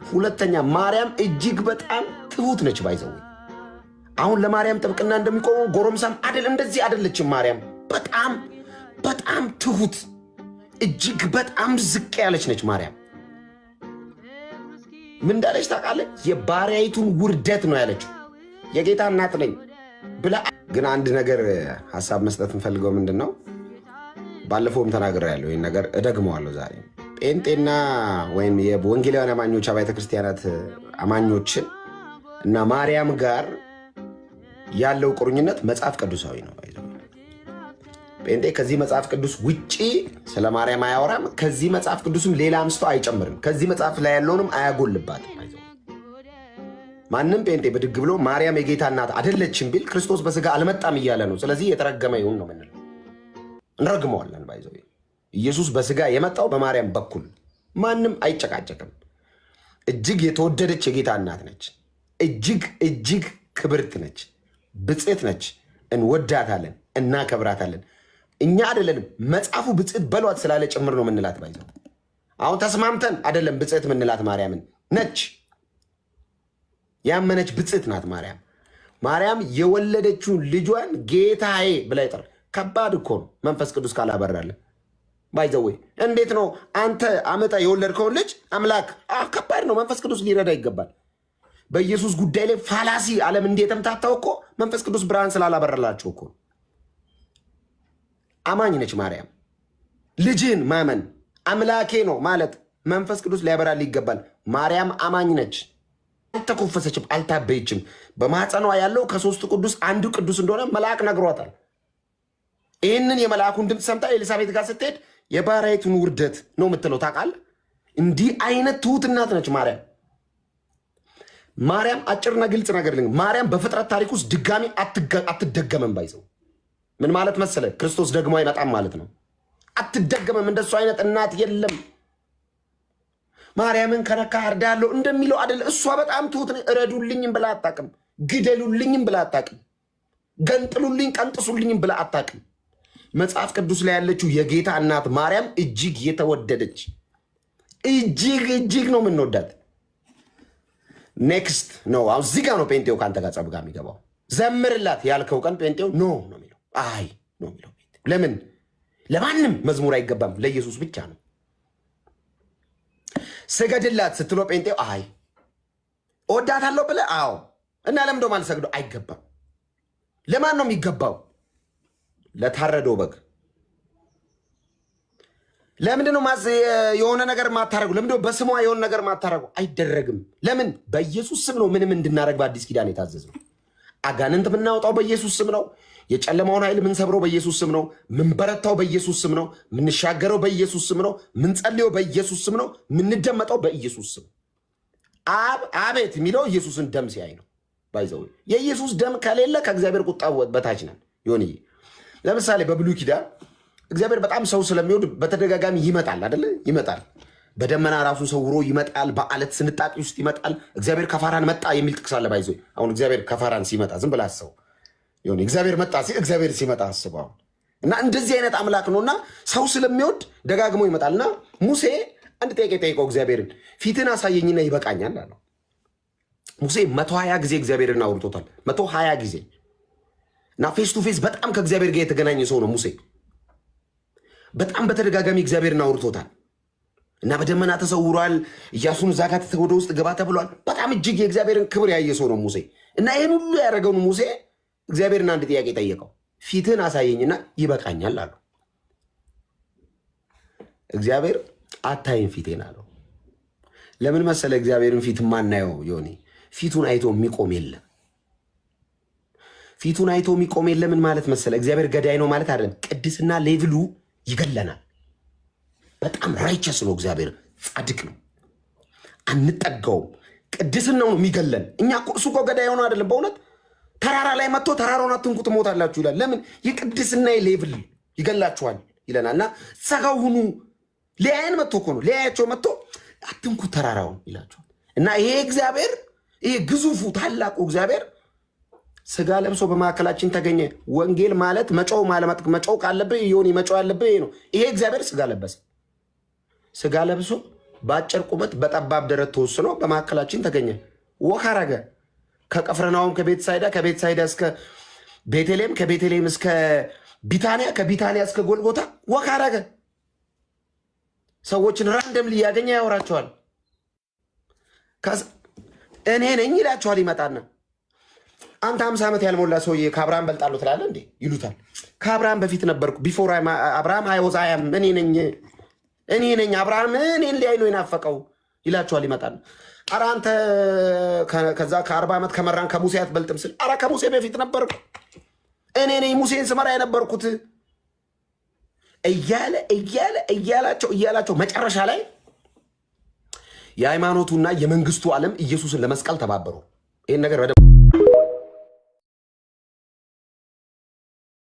ሁለተኛ ማርያም እጅግ በጣም ትሁት ነች። By the way አሁን ለማርያም ጥብቅና እንደሚቆመው ጎረምሳም አደል፣ እንደዚህ አደለችም። ማርያም በጣም በጣም ትሁት፣ እጅግ በጣም ዝቅ ያለች ነች። ማርያም ምን እንዳለች ታውቃለህ? የባሪያይቱን ውርደት ነው ያለችው። የጌታ እናት ነኝ ብላ። ግን አንድ ነገር ሀሳብ መስጠት የምፈልገው ምንድን ነው፣ ባለፈውም ተናግሬያለሁ፣ ይህን ነገር እደግመዋለሁ ዛሬ። ጴንጤና ወይም የወንጌላውያን አማኞች አብያተ ክርስቲያናት አማኞችን እና ማርያም ጋር ያለው ቁርኝነት መጽሐፍ ቅዱሳዊ ነው። ጴንጤ ከዚህ መጽሐፍ ቅዱስ ውጪ ስለ ማርያም አያወራም። ከዚህ መጽሐፍ ቅዱስም ሌላ አምስቶ አይጨምርም። ከዚህ መጽሐፍ ላይ ያለውንም አያጎልባትም። ማንም ጴንጤ ብድግ ብሎ ማርያም የጌታ እናት አይደለችም ቢል ክርስቶስ በስጋ አልመጣም እያለ ነው። ስለዚህ የተረገመ ይሁን ነው የምንለው፣ እንረግመዋለን። By the way ኢየሱስ በስጋ የመጣው በማርያም በኩል፣ ማንም አይጨቃጨቅም። እጅግ የተወደደች የጌታ እናት ነች። እጅግ እጅግ ክብርት ነች፣ ብፅዕት ነች። እንወዳታለን፣ እናከብራታለን። እኛ አይደለንም መጽሐፉ ብፅዕት በሏት ስላለ ጭምር ነው የምንላት። By the way አሁን ተስማምተን አይደለም ብፅዕት የምንላት፣ ማርያምን ነች። ያመነች ብፅዕት ናት ማርያም። ማርያም የወለደችውን ልጇን ጌታዬ ብላ ይጠር። ከባድ እኮ ነው መንፈስ ቅዱስ ካላበራለን። By the way እንዴት ነው አንተ አመጣ የወለድከውን ልጅ አምላክ? ከባድ ነው። መንፈስ ቅዱስ ሊረዳ ይገባል። በኢየሱስ ጉዳይ ላይ fallacy ዓለም እንዲህ የተምታታው እኮ መንፈስ ቅዱስ ብርሃን ስላላበረላቸው እኮ። አማኝ ነች ማርያም። ልጅን ማመን፣ አምላኬ ነው ማለት መንፈስ ቅዱስ ሊያበራል ይገባል። ማርያም አማኝ ነች። አልተኮፈሰችም፣ አልታበየችም። በማህፀኗ ያለው ከሶስቱ ቅዱስ አንዱ ቅዱስ እንደሆነ መልአክ ነግሯታል። ይህንን የመልአኩን ድምፅ ሰምታ ኤሊሳቤት ጋር ስትሄድ የባሪያይቱን ውርደት ነው የምትለው። ታውቃለህ? እንዲህ አይነት ትሁት እናት ነች ማርያም። ማርያም አጭርና ግልጽ ነገር ልንገርህ፣ ማርያም በፍጥረት ታሪክ ውስጥ ድጋሚ አትደገምም። By the way ምን ማለት መሰለ? ክርስቶስ ደግሞ አይመጣም ማለት ነው። አትደገምም። እንደሱ አይነት እናት የለም። ማርያምን ከነካ አርዳለሁ እንደሚለው አይደለ። እሷ በጣም ትሁት፣ እረዱልኝም ብላ አታውቅም። ግደሉልኝም ብላ አታውቅም። ገንጥሉልኝ፣ ቀንጥሱልኝም ብላ አታውቅም። መጽሐፍ ቅዱስ ላይ ያለችው የጌታ እናት ማርያም እጅግ የተወደደች፣ እጅግ እጅግ ነው የምንወዳት። Next ነው። አሁን እዚህ ጋር ነው ጴንጤው ከአንተ ጋር ጸብ ጋር የሚገባው። ዘምርላት ያልከው ቀን ጴንጤው no ነው የሚለው፣ አይ ነው የሚለው። ለምን? ለማንም መዝሙር አይገባም፣ ለኢየሱስ ብቻ ነው። ስገድላት ስትሎ ጴንጤው አይ፣ እወዳታለሁ ብለህ አዎ፣ እና ለምን ደሞ አልሰግደው? አይገባም። ለማን ነው የሚገባው? ለታረደው በግ። ለምንድን ነው የሆነ ነገር ማታረጉ? ለምንድን ነው በስሟ የሆነ ነገር ማታረጉ? አይደረግም። ለምን? በኢየሱስ ስም ነው ምንም እንድናደርግ በአዲስ ኪዳን የታዘዝነው። አጋንንት የምናወጣው በኢየሱስ ስም ነው። የጨለማውን ኃይል የምንሰብረው በኢየሱስ ስም ነው። ምንበረታው በኢየሱስ ስም ነው። ምንሻገረው በኢየሱስ ስም ነው። ምንጸልየው በኢየሱስ ስም ነው። ምንደመጠው በኢየሱስ ስም። አብ አቤት የሚለው ኢየሱስን ደም ሲያይ ነው። By the way የኢየሱስ ደም ከሌለ ከእግዚአብሔር ቁጣ በታች ነን። ዮኒዬ፣ ለምሳሌ በብሉይ ኪዳን እግዚአብሔር በጣም ሰው ስለሚወድ በተደጋጋሚ ይመጣል አይደለ? ይመጣል። በደመና ራሱን ሰውሮ ይመጣል። በአለት ስንጣቂ ውስጥ ይመጣል። እግዚአብሔር ከፋራን መጣ የሚል ጥቅስ አለ። By the way አሁን እግዚአብሔር ከፋራን ሲመጣ ዝም ብለህ አስበው። የሆነ እግዚአብሔር መጣ ሲል፣ እግዚአብሔር ሲመጣ አስበው አሁን። እና እንደዚህ አይነት አምላክ ነው እና ሰው ስለሚወድ ደጋግሞ ይመጣል። እና ሙሴ አንድ ጥያቄ ጠይቀው እግዚአብሔርን፣ ፊትህን አሳየኝና ይበቃኛል አለው። ሙሴ 120 ጊዜ እግዚአብሔርን አውርቶታል። 120 ጊዜ። እና face to face በጣም ከእግዚአብሔር ጋር የተገናኘ ሰው ነው ሙሴ። በጣም በተደጋጋሚ እግዚአብሔርን አውርቶታል እና በደመና ተሰውሯል። ኢያሱን እዛ ጋር ወደ ውስጥ ገባ ተብሏል። በጣም እጅግ የእግዚአብሔርን ክብር ያየ ሰው ነው ሙሴ። እና ይህን ሁሉ ያደረገውን ሙሴ እግዚአብሔርን አንድ ጥያቄ ጠየቀው። ፊትህን አሳየኝና ይበቃኛል አለው። እግዚአብሔር አታይም ፊቴን አለው። ለምን መሰለ እግዚአብሔርን ፊት የማናየው? ዮኒ፣ ፊቱን አይቶ የሚቆም የለም። ፊቱን አይቶ የሚቆም የለምን ማለት መሰለ? እግዚአብሔር ገዳይ ነው ማለት አይደለም። ቅድስና level ኡ ይገለናል። በጣም righteous ነው እግዚአብሔር፣ ጻድቅ ነው። አንጠጋውም። ቅድስናው ነው የሚገለን። እኛ እሱ እኮ ገዳይ ሆኖ አይደለም። በእውነት ተራራ ላይ መጥቶ ተራራውን አትንኩ ትሞታላችሁ ይላል። ለምን? የቅድስና level ይገላችኋል ይለናል። እና ሰጋው ሁኑ፣ ሊያየን መጥቶ እኮ ነው፣ ሊያያቸው መጥቶ አትንኩ ተራራውን ይላቸዋል። እና ይሄ እግዚአብሔር፣ ይሄ ግዙፉ ታላቁ እግዚአብሔር ስጋ ለብሶ በመካከላችን ተገኘ። ወንጌል ማለት መጮህ ማለት፣ መጮህ ካለብህ ይሁን መጮህ ያለብህ ይሄ ነው። ይሄ እግዚአብሔር ስጋ ለበሰ። ስጋ ለብሶ በአጭር ቁመት በጠባብ ደረት ተወስኖ በመካከላችን ተገኘ። Walk አረገ። ከቅፍርናሆም ከቤተሳይዳ፣ ከቤተሳይዳ እስከ ቤተልሔም፣ ከቤተልሔም እስከ ቢታንያ፣ ከቢታንያ እስከ ጎልጎታ walk አረገ። ሰዎችን random እያገኘ ያወራቸዋል። እኔ ነኝ ይላቸዋል። ይመጣና አንተ 50 ዓመት ያልሞላ ሰውዬ ከአብርሃም በልጣለሁ ትላለህ እንዴ ይሉታል። ከአብርሃም በፊት ነበርኩ። Before Abraham I was፣ I am፣ እኔ ነኝ፣ እኔ ነኝ። አብርሃም እኔን ሊያይ ነው የናፈቀው ይላቸዋል። ይመጣል። አረ አንተ ከዛ ከ40 ዓመት ከመራን ከሙሴ አትበልጥም ስል፣ አረ ከሙሴ በፊት ነበርኩ፣ እኔ ነኝ ሙሴን ስመራ የነበርኩት እያለ እያለ እያላቸው እያላቸው መጨረሻ ላይ የሃይማኖቱና የመንግስቱ ዓለም ኢየሱስን ለመስቀል ተባበሩ። ይህን ነገር በደንብ